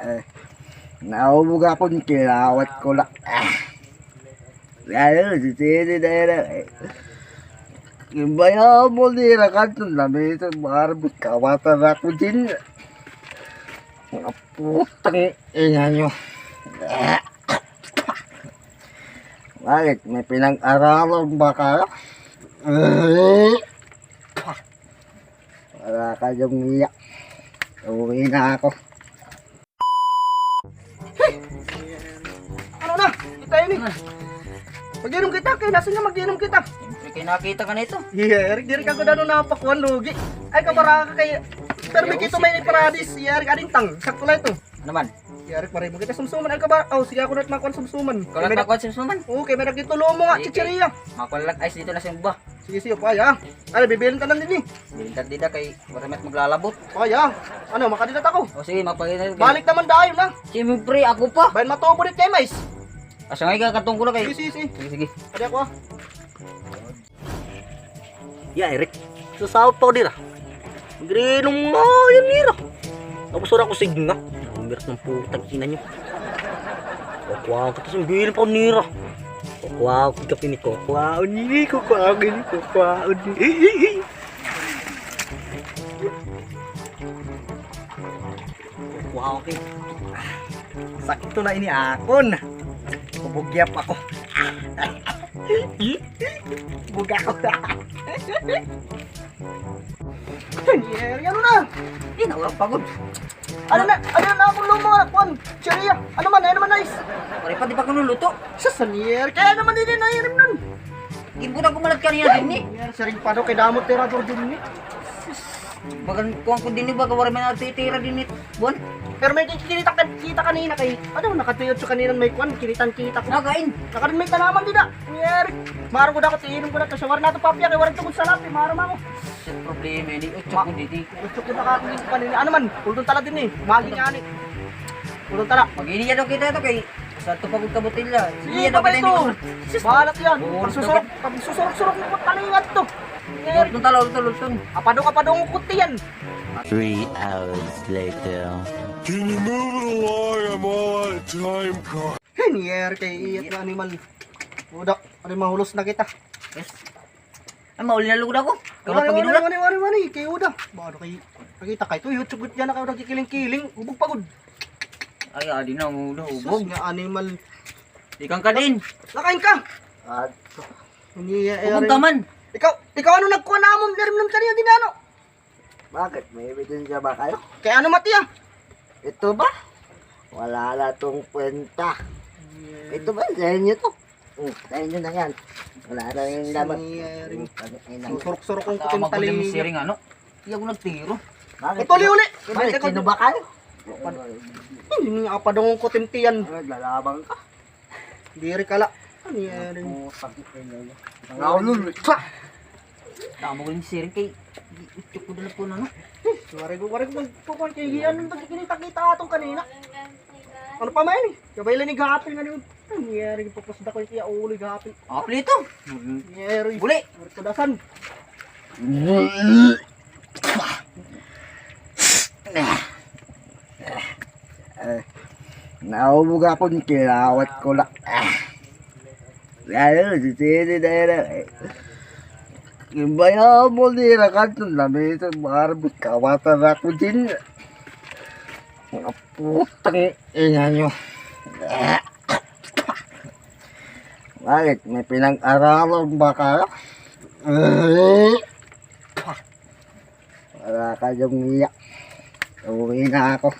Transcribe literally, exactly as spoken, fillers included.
Eh, naubog ako, kilawat ko la. Ah. Lalo, si Tini na yan, eh. Yung bayaw mo nira kanton lamiton, marbot, kawatan ako din. Mga putang ina nyo. Bakit? May pinag-aralan ba kayo? Wala kayong iya. Uwi na ako. Ano na? Kita ini. Mag-inom kita, kay nasa nga mag-inom kita. Siyempre, kay nakita ka na ito. Yeah, Eric, diri ka gud ano napakuan, lugi. Ay, kabaraka kay, pero may kito may paradis, yeah, Eric, adintang, sakto la ito. Ano man? Yeah, Eric, pareho mo kita sumsuman, ay, kabar-, oh, sige, ako na makuan sumsuman. Ikaw na makuan sumsuman? Oo, kay may nagtitulo mo nga, chichiriya. Makuan lang, ice dito na sa imba. Sige, sige, pa, ya. Ano, bibilin ka lang din eh. Bilin ka dida kay wala mat maglalabot. Pa, ya. Ano, makadilat ako. O sige, magpakita. Balik naman dayon, ha? Siyempre, ako pa. Bayan matubo dit kay mais. Asa nga ikakatong ko na kayo? Sige, sige, sige. Sige, sige. Adi ako, ah. Ya, Eric. Susawot pa ko dira. Grinom nga yan nira. Tapos wala ko signa. Ang birat ng putang ina nyo. Kukuha ko, tapos ang bilin pa ko nira. Kukuha ko, kapini, kukuha ko, ni, kukuha ko, ni, kukuha ko, ni. Wow, okay. Sakto na ini akon. Kubugyap ako. Buga ako. Yeri, ano na? Di na, walang pagod. Ano na? Ano na akong lumo nga, kuan? Cheria. Ano man, ano man, nice? Pare, pati pa ko nuluto. Sa Sanier. Kaya naman din na irim nun. Gimbutan ko malat kanina din eh. Yan, siring pa daw, kay damo tira daw din eh. Bagan kuan ko din eh, baga waray man natitira din eh. Buwan. Pero may kikinita ka, kita kanina kay, ano, nakatuyot sa kanina may kuan, kinitan kita ko. Nakain. Nakain may tanaman din ah. Yan. Maro ko dapat iinom ko na to. Sa waray nato papya, kay waray tungod sa lapi, maro mamo. Sa problema ini, utsok ko didi. Utsok ko na kanina. Ano man, ulton tala din eh. Maging ani. Ulton tala. Mag-iniya daw kita ito kay Sa ito pagod ka botilya. Sige, babay ito. Bahala to yan. Pagsusurok, pagsusurok-surok mo talingat to. Ulton tala, ulton, ulton. Apadong, apadong ko tiyan. Three hours later. Can you move it along? I'm all out of time, God. Hinier kay iyat nga animal. Uda, ari mahulos na kita. Yes. Ay, mauli na lugod ako. Wari, wari, wari, wari, kay uda. Baka kay, nakita kay to, YouTube gud yan, nakaw nagkikiling-kiling. Ubog pa gud. Ay, adi na, ulo, ubog. Sus, nga animal. Ikan ka din. Nakain ka. Ubog ka man. Ikaw, ikaw ano nagkuha namon, diri man kaniya din ano? Bakit? May ebidensya ba kayo? Kay ano, Matiya? Ito ba? Wala na tong kwenta. Ito ba? Sa inyo to? Hmm, sa inyo na yan. Wala na yung laman. Surok-surok ang kuting tali. Siring ano? Iya ko nagtiro. Bakit? Ito, uli-uli. Bakit? Sino ba kayo? Hindi nga pa daw ang kuting tiyan. Naglalabang ka. Diri ka la. Ano yan? Putang ina niya. Nangaulol. Tama ko yung siring kay utsok ko dala po na, no? Waray ko, waray ko magkukuha kay Gian. Ano ba kinikita-kita atong kanina? Ano pa man eh? Kabay lang ni Gapil nga ni. Nangyari, papasda ko yung iya ulo, Gapil. Apli ito. Nangyari. Buli. Waray ko dasan. Eh, naubog ako, kilawat ko la. Ah. Lalo, si Tini na yan, eh. Yung bayaw mo nira kanton lamiton, marbot, kawatan ako din. Mga putang ina nyo. Bakit? May pinag-aralan ba kayo? Wala kayong iya. Uwi na ako.